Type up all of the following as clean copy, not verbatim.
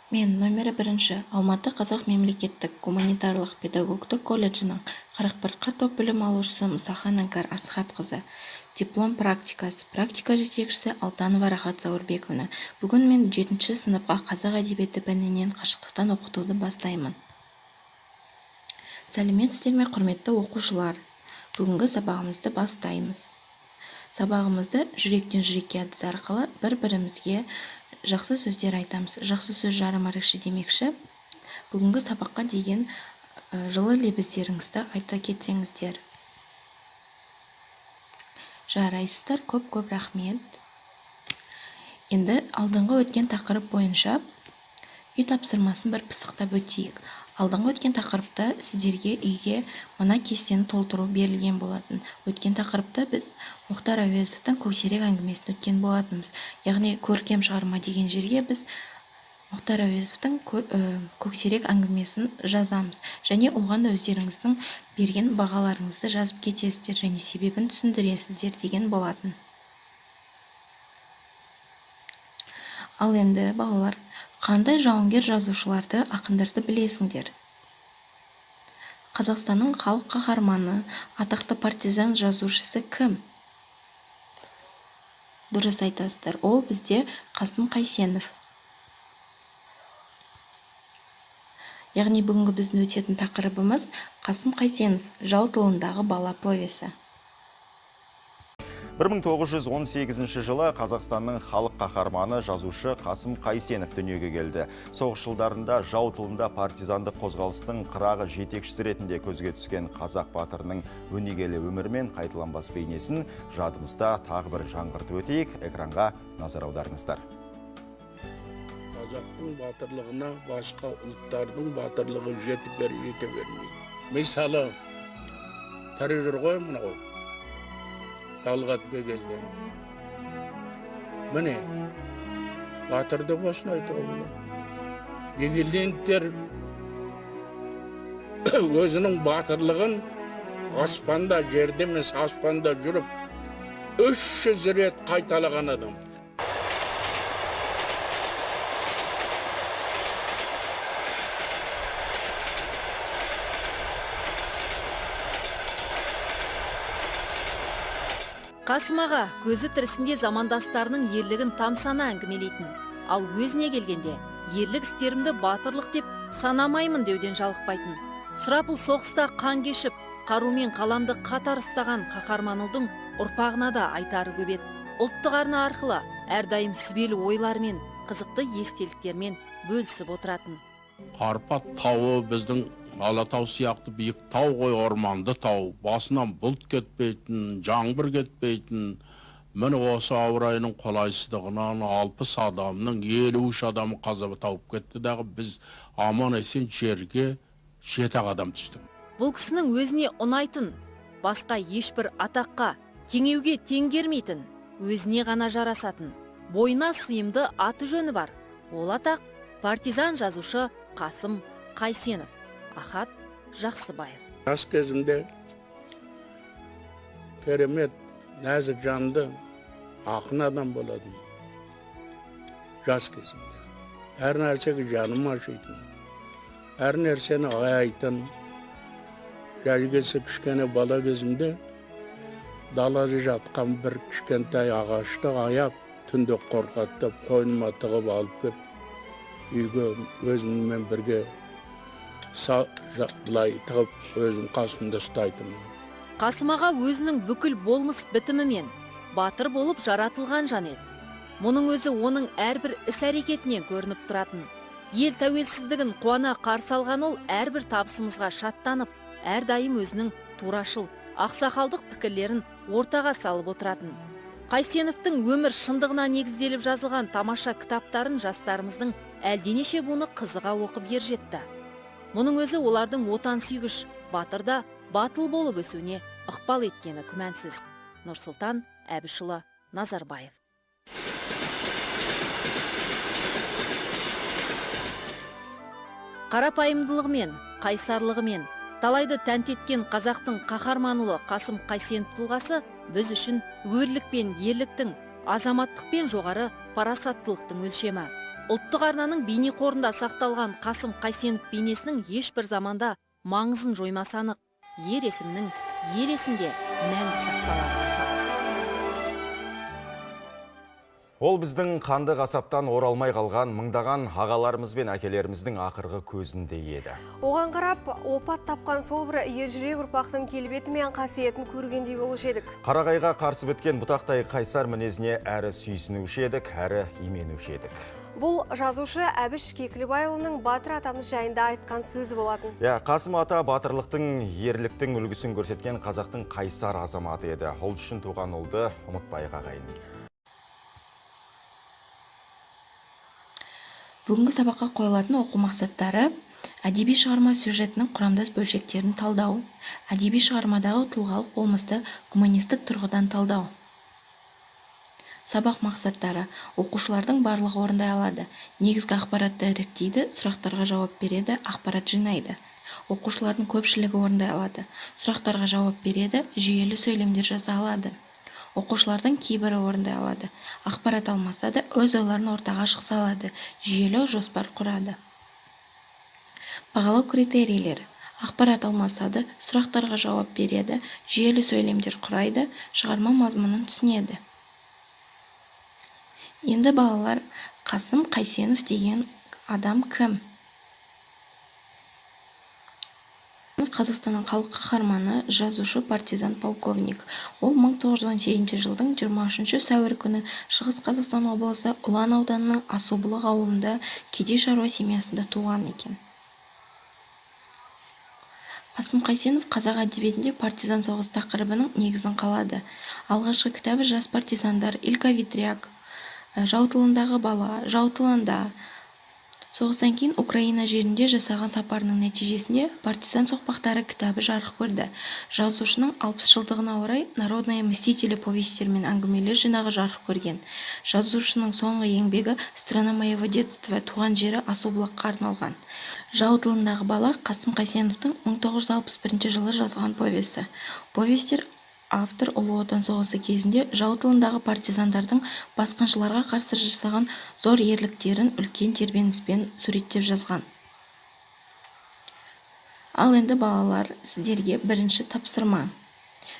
Мен нөмірі бірінші Алматы қазақ мемлекеттік гуманитарлық педагогтік колледжінің 41 Қ топ білім алушысы Мұсахан Іңкәр Асхатқызы. Диплом практикасы. Практика жетекшісі Алтанова Рахат Заурбековна. Бүгін мен жетінші сыныпқа қазақ әдебиеті пәнінен қашықтықтан оқытуды бастаймын. Сәлеметсіздер ме, құрметті оқушылар! Бүгінгі сабағымызды бастаймыз. Сабағымызды жүректен жүрекке әдісі арқылы бір-бірімізге жақсы сөздер айтамыз. Жақсы сөз жарым ірікші демекші, бүгінгі сабаққа деген жылы лебіздеріңізді айта кетсеңіздер. Жарайсыздар, көп-көп рахмет. Енді алдыңғы өткен тақырып бойынша үй тапсырмасын бір пысықтап өтейік. Алдыңғы өткен тақырыпта сіздерге үйге мына кестені толтыру берілген болатын. Өткен тақырыпта біз Мұхтар Әуезовтің Көксерек әңгімесін өткен болатынбыз. Яғни көркем шығарма деген жерге біз Мұхтар Әуезовтің Көксерек әңгімесін жазамыз. Және оған өздеріңіздің берген бағаларыңызды жазып кетесіздер және себебін түсіндіресіздер деген болатын. Ал енді, балалар, қандай жауынгер жазушыларды, ақындарды білесіңдер? Қазақстанның халық қаһарманы, атақты партизан жазушысы кім? Дұрыс айтасыздар, ол бізде Қасым Қайсенов. Яғни бүгінгі біздің өтетін тақырыбымыз Қасым Қайсенов «Жау тылындағы бала» повесі. 1918 жылы Қазақстанның халық қаһарманы жазушы Қасым Қайсенов дүниеге келді. Соғыс жылдарында жау тылында партизандық қозғалыстың қырағы жетекшісі ретінде көзге түскен қазақ батырының өнегелі өмірі мен қайталанбас бейнесін жадымызда тағы бір жаңғыртып өтейік. Экранға назар аударыңыздар. Қазақтың батырлығына басқа ұлттардың батырлығы жетіп жете бермейді. Мысалы, тірі жүр ғой мынау Талғат Бегелдин. Міне, батыр деп осыны айтуға болады. Бегелдиновтер өзінің батырлығын аспанда, жерде емес, аспанда жүріп 300 рет қайталаған адам. Қасым аға көзі тірісінде замандастарының ерлігін тамсана әңгімелейтін. Ал өзіне келгенде ерлік істерімді батырлық деп санамаймын деуден жалықпайтын. Сұрапыл соғыста қан кешіп, қару мен қаламды қатар ұстаған қаһарман ұлдың ұрпағына да айтары көп еді. Ұлттық арна арқылы әрдайым сүбелі ойлармен, қызықты естеліктермен бөлісіп отыратын. Карпат тауы біздің Алатау сияқты биік тау ғой, орманды тау, басынан бұлт кетпейтін, жаңбыр кетпейтін. Міне осы ауа райының қолайсыздығынан 60 адамның 53 адамы қаза тауып кетті дағы, біз аман есен жерге 7 адам түстік. Бұл кісінің өзіне ұнайтын, басқа ешбір атаққа, теңеуге теңгермейтін, өзіне ғана жарасатын, бойына сыйымды аты жөні бар. Ол атақ партизан жазушы Қасым Қайсенов. Ахат Жақсыбаев. Жас кезімде керемет нәзік жанды ақын адам болатын. Жас кезімде. Әр нәрсеге жаным ашитын, әр нәрсені аяйтын. Жай келсе кішкене бала кезімде далада жатқан бір кішкентай ағашты аяп, түнде қорқады деп қойныма тығып алып кеп, үйге өзіммен бірге былай тығып өзім қасымда ұстайтынмын. Қасым аға өзінің бүкіл болмыс бітімімен батыр болып жаратылған жан еді. Мұның өзі оның әрбір іс-әрекетінен көрініп тұратын. Ел тәуелсіздігін қуана қарсы алған ол әрбір табысымызға шаттанып, әрдайым өзінің турашыл, ақсақалдық пікірлерін ортаға салып отыратын. Қайсеновтің өмір шындығына негізделіп жазылған тамаша кітаптарын жастарымыздың әлденеше буыны қызыға оқып ержетті. Мұның өзі олардың отансүйгіш, батыр да батыл болып өсуіне ықпал еткені күмәнсіз. Нұрсұлтан Әбішұлы Назарбаев. Қарапайымдылығымен, қайсарлығымен талайды тәнті еткен қазақтың қаһарман ұлы Қасым Қайсенов тұлғасы біз үшін өрлік пен ерліктің, азаматтық пен жоғары парасаттылықтың өлшемі. Ұлттық арнаның бейнеқорында сақталған Қасым Қайсенов бейнесінің ешбір заманда маңызын жоймасы анық. Ер есімнің ел есінде мәңгі сақталары хақ. Ол біздің қанды қасаптан оралмай қалған мыңдаған ағаларымыз бен әкелеріміздің ақырғы көзінде еді. Оған қарап, опат тапқан сол бір ержүрек ұрпақтың келбеті мен қасиетін көргендей болушы едік. Қарағайға қарсы біткен бұтақтай қайсар мінезіне әрі сүйсінуші едік, әрі именуші едік. Бұл жазушы Әбіш Кекілбайұлының батыр атамыз жайында айтқан сөзі болатын. Иә, Қасым ата батырлықтың, ерліктің үлгісін көрсеткен қазақтың қайсар азаматы еді. Ұлт үшін туған ұлды ұмытпайық, ағайын. Бүгінгі сабаққа қойылатын оқу мақсаттары: әдеби шығарма сюжетінің құрамдас бөлшектерін талдау, әдеби шығармадағы тұлғалық болмысты гуманистік тұрғыдан талдау. Сабақ мақсаттары: оқушылардың барлығы орындай алады, негізгі ақпаратты іріктейді, сұрақтарға жауап береді, ақпарат жинайды. Оқушылардың көпшілігі орындай алады, сұрақтарға жауап береді, жүйелі сөйлемдер жаза алады. Оқушылардың кейбірі орындай алады, ақпарат алмасады, өз ойларын ортаға ашық салады, жүйелі жоспар құрады. Бағалау критерийлері: ақпарат алмасады, сұрақтарға жауап береді, жүйелі сөйлемдер құрайды, шығарма мазмұнын түсінеді. Енді, балалар, Қасым Қайсенов деген адам кім? Қазақстанның халық қаһарманы, жазушы, партизан, полковник. Ол 1918 жылдың 23 сәуір күні Шығыс Қазақстан облысы Ұлан ауданының Асубұлақ ауылында кедей шаруа семьясында туған екен. Қасым Қайсенов қазақ әдебиетінде партизан соғысы тақырыбының негізін қалады. Алғашқы кітабы «Жас партизандар», «Илька Ветряк», «Жау тылындағы бала», «Жау тылында». Соғыстан кейін Украина жерінде жасаған сапарының нәтижесінде «Партизан соқпақтары» кітабы жарық көрді. Жазушының 60 жылдығына орай «Народные мстители» повестер мен әңгімелер жинағы жарық көрген. Жазушының соңғы еңбегі «Страна моего детства», туған жері Асубұлаққа арналған. «Жау тылындағы бала» – Қасым Қайсеновтің 1961 жылы жазған повесі. Повестер автор Ұлы Отан соғысы кезінде жау тылындағы партизандардың басқыншыларға қарсы жасаған зор ерліктерін үлкен тебіреніспен суреттеп жазған. Ал енді, балалар, сіздерге бірінші тапсырма: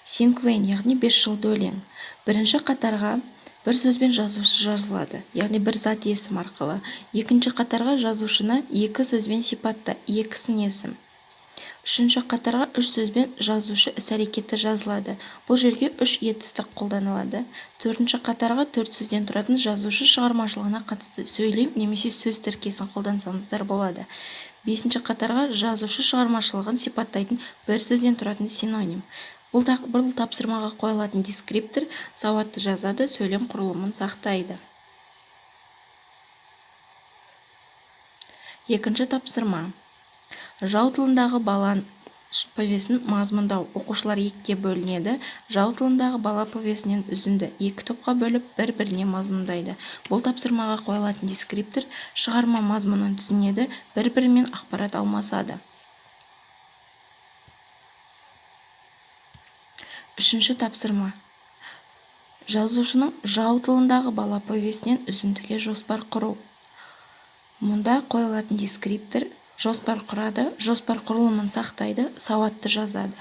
синквейн, яғни бес жолды өлең. Бірінші қатарға бір сөзбен жазушы жазылады, яғни бір зат есім арқылы. Екінші қатарға жазушыны екі сөзбен сипатта, екі сын есім. Үшінші қатарға үш сөзбен жазушы іс-әрекеті жазылады, бұл жерге үш етістік қолданылады. Төртінші қатарға төрт сөзден тұратын жазушы шығармашылығына қатысты сөйлем немесе сөз тіркесін қолдансаңыздар болады. Бесінші қатарға жазушы шығармашылығын сипаттайтын бір сөзден тұратын синоним. Бұл тапсырмаға қойылатын дескриптор: сауатты жазады, сөйлем құрылымын сақтайды. Екінші тапсырма: «Жау тылындағы бала» повесін мазмұндау. Оқушылар екіге бөлінеді. «Жау тылындағы бала» повесінен үзінді екі топқа бөліп, бір-біріне мазмұндайды. Бұл тапсырмаға қойылатын дескриптор: шығарма мазмұнын түсінеді, бір-бірімен ақпарат алмасады. Үшінші тапсырма: жазушының «Жау тылындағы бала» повесінен үзіндіге жоспар құру. Мұнда қойылатын дескриптор: жоспар құрады, жоспар құрылымын сақтайды, сауатты жазады.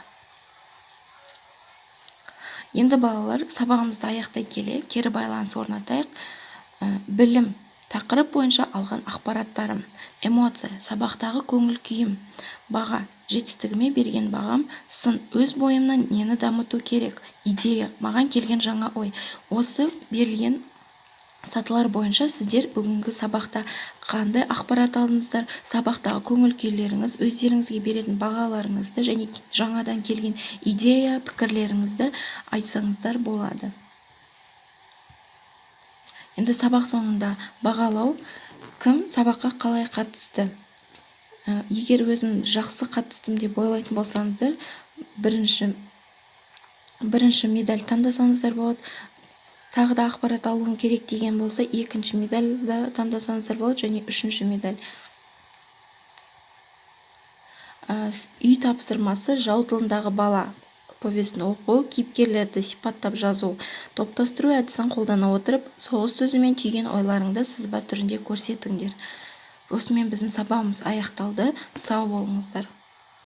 Енді, балалар, сабағымызды аяқтай келе, кері байланыс орнатайық. Білім: тақырып бойынша алған ақпараттарым. Эмоция: сабақтағы көңіл күйім. Баға: жетістігіме берген бағам. Сын: өз бойымнан нені дамыту керек. Идея: маған келген жаңа ой. Осы берілген сатылар бойынша сіздер бүгінгі сабақта қандай ақпарат алдыңыздар, сабақтағы көңіл күйлеріңіз, өздеріңізге беретін бағаларыңызды және жаңадан келген идея, пікірлеріңізді айтсаңыздар болады. Енді сабақ соңында бағалау: кім сабаққа қалай қатысты? Егер өзім жақсы қатыстым деп ойлайтын болсаңыздар, бірінші медаль таңдасаңыздар болады. Тағы да ақпарат алуым керек деген болса, екінші медальді таңдасаңыздар болады және үшінші медаль. Үй тапсырмасы: «Жау тылындағы бала» Повесін оқу, кейіпкерлерді сипаттап жазу. Топтастыру әдісін қолдана отырып, соғыс сөзімен түйген ойларыңды сызба түрінде көрсетіңдер. Осымен біздің сабағымыз аяқталды. Сау болыңыздар.